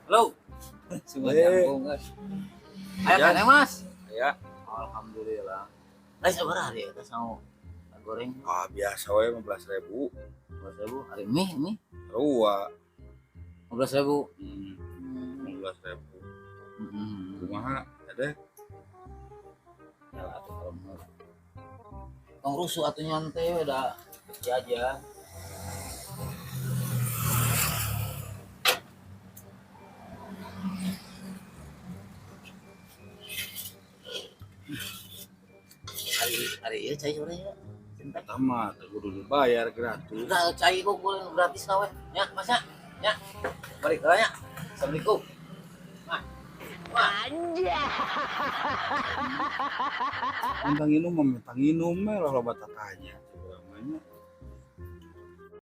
Halo. Semua nyambung, guys. Ayo kan, Mas? Ya. Alhamdulillah. Lah sabaraha hari eta sangu goreng? Ah, biasa we 15.000. 15.000 hari mie. Rua. 15.000. 15.000. Kumaha ada? Ya lah atuh kalau mau. Tong rusuh atuh nyantai we da kecil aja. Hari ieu cai sore ya. Cinta. Pertama, teu kudu dibayar gratis. Udah cai kok goreng gratis lah we. Ya, Mas ya. Ya. Balik lah ya. Assalamualaikum. Nah. Wah. Minta nginum mah minta nginum mah lah loba tatanya. Namanya.